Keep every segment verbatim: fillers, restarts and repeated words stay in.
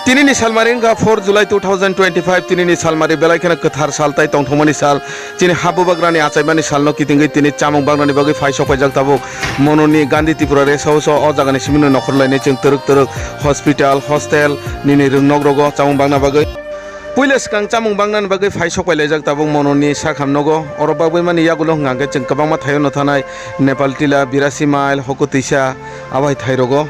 Tinini salmari wngkha four July two thousand twenty-five, tinini salmari belai kheno kwthar sal tai tongthokmani sal. Chini ha bubagrani achaimani salno kitingwi tini chamung bagnani bagwi phai sokpaijak tabuk. Mononi Gandhi Tripura Rest House o, o jagani simino nokhor lainai chwng twrwk twrwk hospital, hostel nini rwngnok rogo chamung bagna bagwi. Puila swkang chamung bagnani bagwi phai sokpailaijak tabuk Mononi sakham nogo. Oro bagwi mani yagulo hwnkha hwnkhe chwng kwbangma thaio nothanai Nepal Tila, Birasi Mile, Hoko Twisa, abai thai rogo.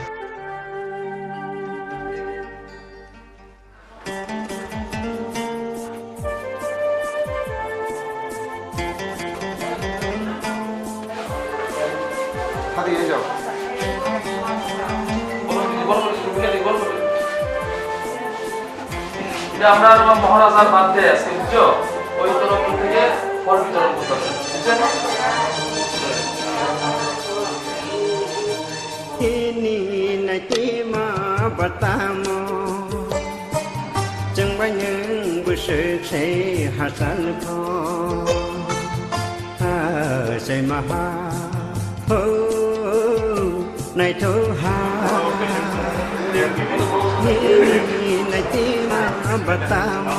এটা আমরা আর আমার মহারাজার বাদ দেয় আজকে, বুঝছো? ওই তরফ থেকে ফল বিতরণ করতে হবে, বুঝছেন? Ini naitwi ma batamo, chwng bai nwng bwswk se hachal kho. Achai maha ho naitho ha. Ini naitwi ma batamo,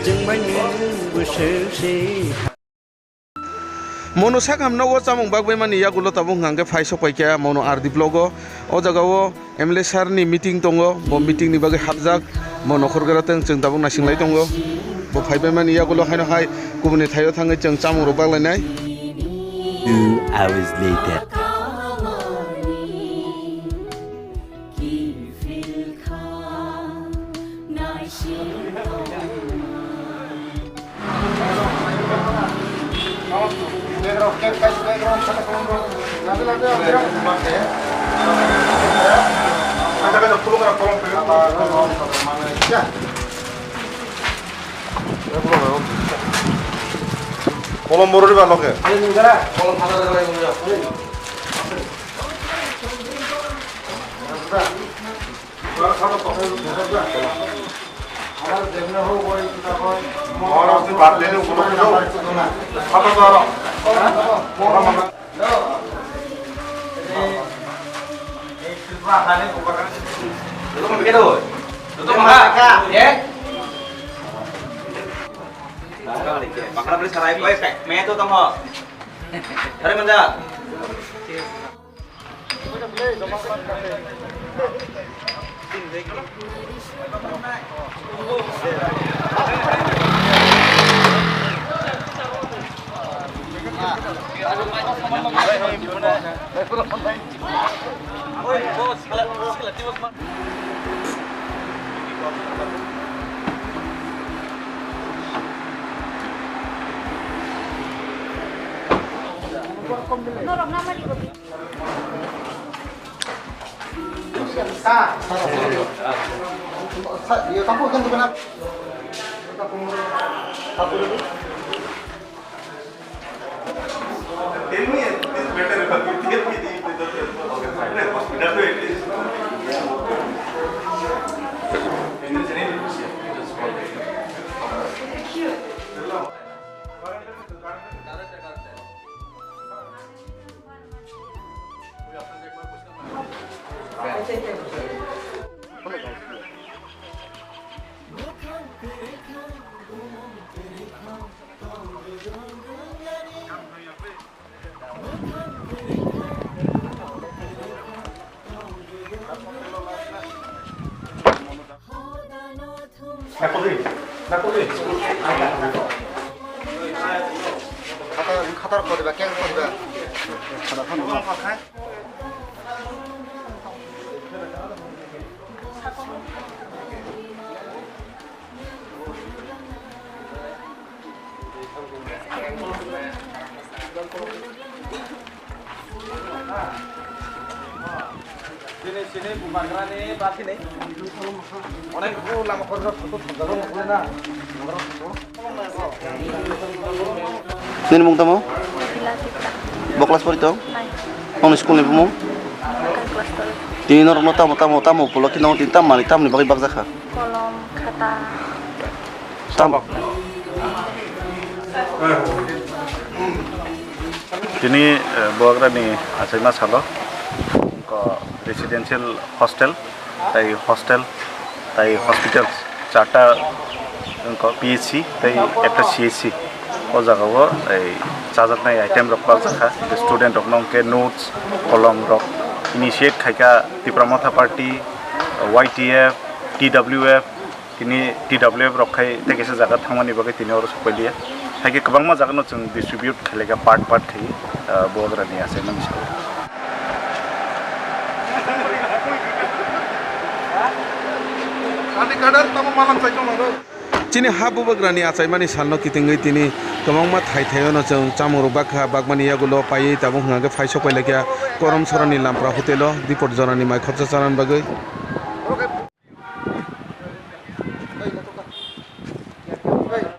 chwng bai nwng bwswk se Mono sakham nogo chamung bagwi mani yagulo tabuk hwnkha hwnkhe phai sokpaikha Mono R D block o. O jagao M L A sir ni meeting tongo, bo meeting ni bagwi hapjak, bo nokhor gra teng chwng tabuk naising lai tongo. Bo phaibai mani yagulo haino hai kubuni thaio thangwi chwng chamung rok baglainai. Two hours later. Kolom borori ba loke. Khatar, khatar koriba, keng koriba. Khatar khan. Sini, sini, bubagrani, ba sini. Onek bu lama korjak photo thangjago, nukle na. Nini mung tamo? Bila Tipra. Bo class pori tong? Nine. Nongni school ni bumung? Local class twelve. Tini norokno tamo, tamo, tamo upulo khe nong tini tam manwi tamni bagwi bakjakha? Kolom, khata. Tam. Tini, eh, bubagrani achaima salo, ko residential hostel, tai hostel, tai hospital, charta wngkha P H C tei ekta C H C. O jagao ei chajaknai item rok barjakha, student rokno hwnkhe notes, kolom rok initiate khaikha Tipra Motha Party, Y T F, T W F, tini T W F rok khai tei kaisa jaga thangmani bagwi tini oro sokpailia. Hai khe kwbangma jagano chwng distribute khailai kha, part part khai, ah, bubagrani achaimani salo. Chini ha bubagrani achaimani salno kitingwi tini kwbangma thai thaiono chwng chamung rok bakha, bakmani yagulo paiwi tabuk hwnkhe phai sokpailaikha Korom Soroni Lampra Hotel-o dipor jorani mai khorsa chanani bagwi.